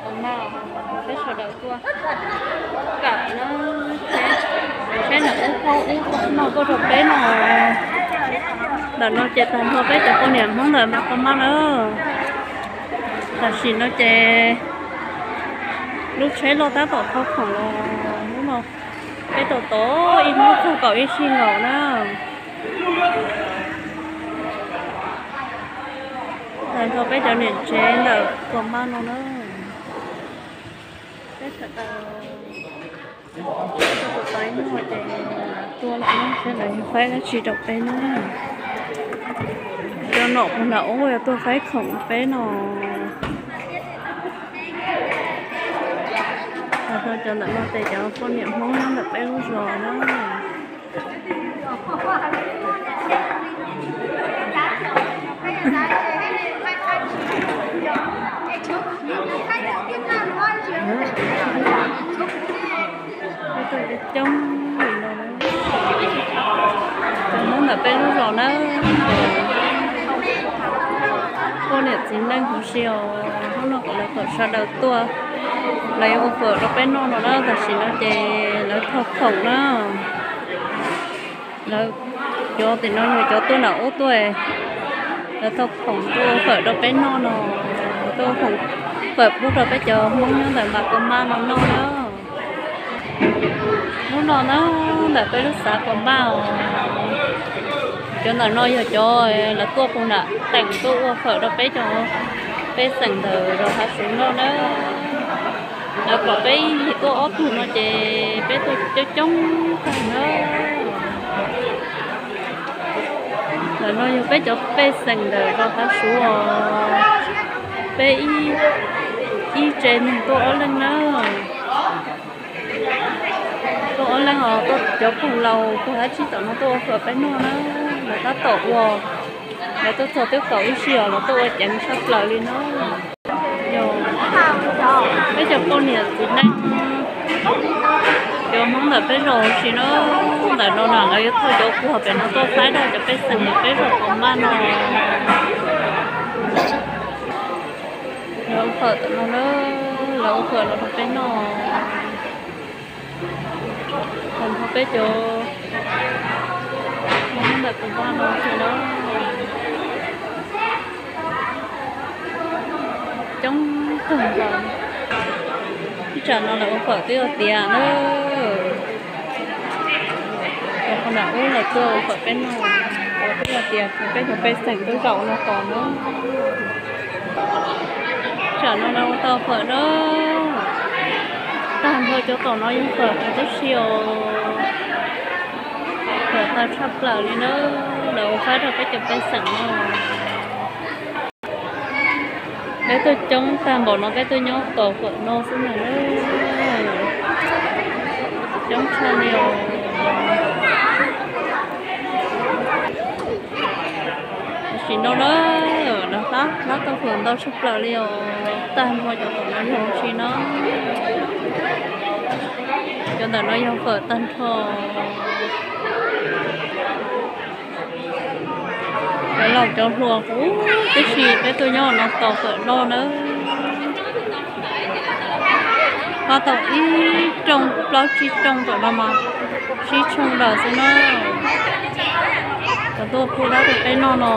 Peb sawv daws tuaj kawm no, tsheb ntawm ub qab ub no tuaj rau peb no. Ntawm no ces tag nrho peb cov poj niam Hmoob ntawm Mas Kos Maj na. Tam sim no ces lub tsheb loj tab tom thau khoom los hnub no peb tau tos ib hnub txog kaum ib sij nkaus na. Tag nrho peb cov niam tsev ntawm Kos Maj no na. Peb sawv daws tus tais muag ces tuaj lawm no, seb lawv yuav faib dab tsi rau peb na. Cov nom puag nram ub yuav tuaj faib khoom rau peb no. Tag nrho cov ntawm no ces cov poj niam Hmoob nyob ntawm peb lub zos na. Cov Hmoob ntawm peb lub zos na, poj niam txiv neej huv si os, hnub no kom lawv kom sawv daws tuaj, lawv yuav ua fawm rau peb noj no na. Tam sim no ces lawv thau khoom na. Lawv cov tim no yog cov tuaj nram ub tuaj, lawv thau khoom tuaj ua fawm rau peb noj no, tuaj ua fawm pub rau peb cov Hmoob nyob ntawm Mas Kos Maj no noj na. Hnub no na, ntawm peb lub xav Kos Maj os, cov ntawm no yog cov lawv tuaj puag nram teem tuaj ua fawm rau peb cov pej xeem ntawm zos Hav Suav noj na. Lawv kom peb ib leeg tuaj ob tug no ces peb tuaj coob coob tag na. Ntawm no yog peb cov pej xeem ntawm zos Hav Suav os, peb ib tsev neeg tuaj ob leeg na. Tuaj ob leeg os, tuaj cov pug laus pug dab tsi tom no tuaj ua fawm peb noj na. Lawv tab tom ua, lawv tuaj txog twb kaum ib sij os, lawv tuaj ua ceev tshaj plaws li na. Yog peb cov poj niam txiv neej, cov Hmoob ntawm peb zos huv si na, ntawm no na lawv yuav thauj cov puag pem no tuaj faib rau cov pej xeem ntawm peb zos Kos Maj no. Lawv ua fawm tom no na, lawv ua fawm los rau peb noj. Tag nrho peb cov Hmoob ntawm Kos Maj no huv si na, coob kawg nkaus. Ib tsam no lawv ua fawm twb yuav tiav na. Cov puag nram ub lawv tuaj ua fawm peb noj, twb yuav tiav, peb cov pej xeem twb zaum no tos na. Tsam no lawv ua tau fawm na. Tag nrho cov tom no yog fawm huv tib si os. Fawm tag tshaj plaws li na, lawv ua faib rau peb cov pej xeem no. Peb tuaj coob tag npaum no peb tuaj nyob tos fawm no xwb ntag na. Coob tshaj li os. Tam sim no na, lawv hlab hlab tau fawm ntau tshaj plaws li os. Tag nrho cov tom no yog huv si na. Cov ntawm no yog fawm tag nrho. Cov laus cov hluas huv tib si peb tuaj nyob no tos fawm noj nawb. Hlab tau ib rooj plaub tsib rooj tom no mas sib tshooj daws xwb na. Cov tuaj pub dab rau peb noj no.